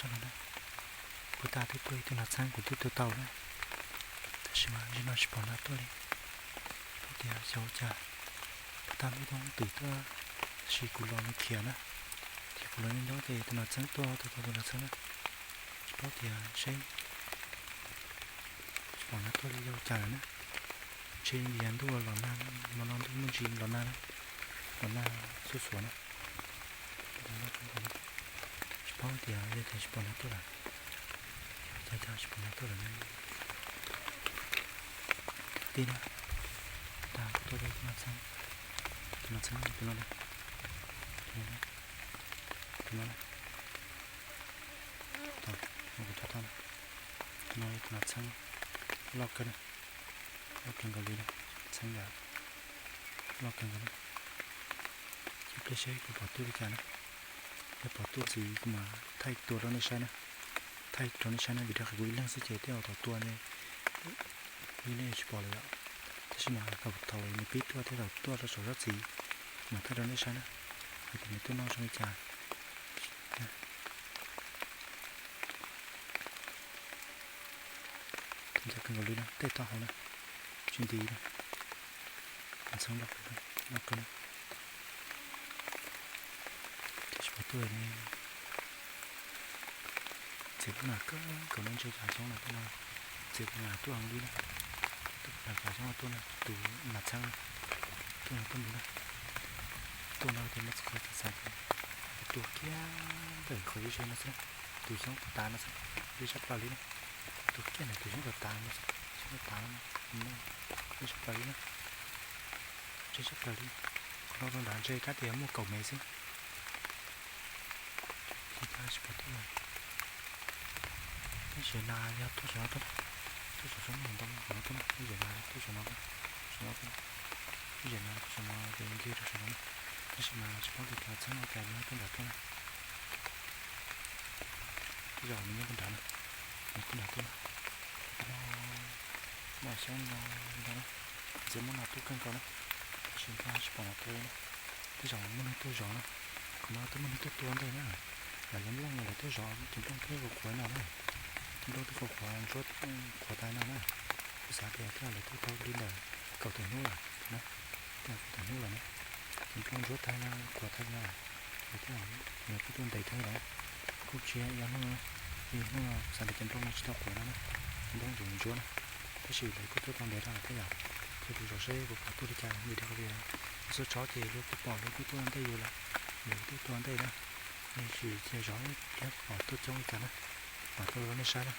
Tso no na, puag ta twb tuaj ib tug nas txheeb kuv twb tua tau na, tab sis mas zaum no tsis pom nas tuaj li. Tsis paub tias xyov ua cas, puag ta muaj ib tug twm tuaj, tab sis kuv los nws khiav na, ces kuv los nyob nyob ces tus nas txheeb tuaj tua tau tus nas txheeb na. Tsis paub tias seb tsis pom nas tuaj li yog ua cas lawm na. Ntshe yog ntuj los nag, hmo no ntuj muaj ntsis los nag na, los nag xuj xuav na. Tsis paub tias yog tias tsis pom nas tuaj lawm, yog cas cas tsis pom nas tuaj lawm na. Tij na, tag kuv tuaj tus nas txheeb, tus nas txheeb tus no na, tus no na, tus no na, tus no na, tus no yog tus nas txheeb loj kawg na, loj kawg nkaus li na, txheeb ntawd loj kawg nkaus na. Ib pliag seb kuv pom tuaj li cas na, yog pom tuaj ntxiv kuv mam thaij tua rau nej saib na, thaij rau nej saib na, vim rau qhov kuv ib leeg xwb ces tej zaum thaum tua ne li nej tsis pom lawm yom. Tab sis mas thaum thaum nws pib tuaj thiab thaum tuaj rau saum zaj txiv mam thaij rau nej saib na, hais tias nws tuaj noj zoo li cas. Ntxim kawg nkaus li na, tej taub hau na, tsis nti na, nas txheeb loj kawg na. Tab sis pom tuaj ne, txiv lub nas kawg nkaus no ntshe cas xyoob no tuaj no, txiv lub nas tuaj heev li na, tuaj nas cas xyoob no tuaj na, tus nas txheeb na, tuaj no tuaj mus na, tuaj no ces muaj txiv qhov txhais xais ces tua kiag ntawm qhov ze ze no xwb, tus xyoob tas no xwb, ze zaj plaws li na, tua kiag ntawm tus xyoob tas tas no xwb, xyoob tas tas no, ze zaj plaws li na, ze zaj plaws li, qhov no rau nrad ntshe kab tias muaj kaum mev xwb. Ces tsis pom tuaj, ib zes nas yog tuaj saum no tuaj, tuaj saum no ntoo saum no tuaj, ib zes nas tuaj saum no tuaj, saum no tuaj, ib zes nas tuaj saum no ces nkig rau saum no na, tab sis mas tsis paub tias tus nas txheeb no cas nws tuaj nrad tuaj na. Tej zaum nws nyob puag nrad na, nws puag nrad tuaj na. No, muaj xyoob no li no na, ntxim muaj nas tuaj kawg nkaus na, tab sis mas tsis pom nas tuaj li na. Tej zaum muaj neeg tuaj zov na, qhov no twb muaj neeg tuaj tua ntej na, lawv yuav nplooj lawv tuaj zov ces nplooj twb qhuav qhuav no na, nplooj twb qhuav qhuav ntsuab qhuav tas no na. Kuv xav tias tej zaum lawv tuaj tau li ntawm kaum tawm hnub lawm na, kaum tawm hnub lawm na, ces nplooj ntsuab tag no qhuav tag no, ces tej zaum nws kuj tuaj ntev thiab lawm. Kuj tsis yog hnub no, hnub no kuv xav tias cov nplooj no tsis tau qhuav no na, cov nplooj tseem ntsuab na, tab sis lawv kuj tuaj tau ntev no lawm thiab yom. Ces kuv zov seb kuv pom tuaj li cas, vim rau qhov tias lub xub tshoob ces luag kuj pom luag kuj tuaj ntej yus lawm, lawv kuj tuaj tua ntej na. Tab sis cia zov seb pom tuaj coob li cas na, mam tuaj rau nej saib na.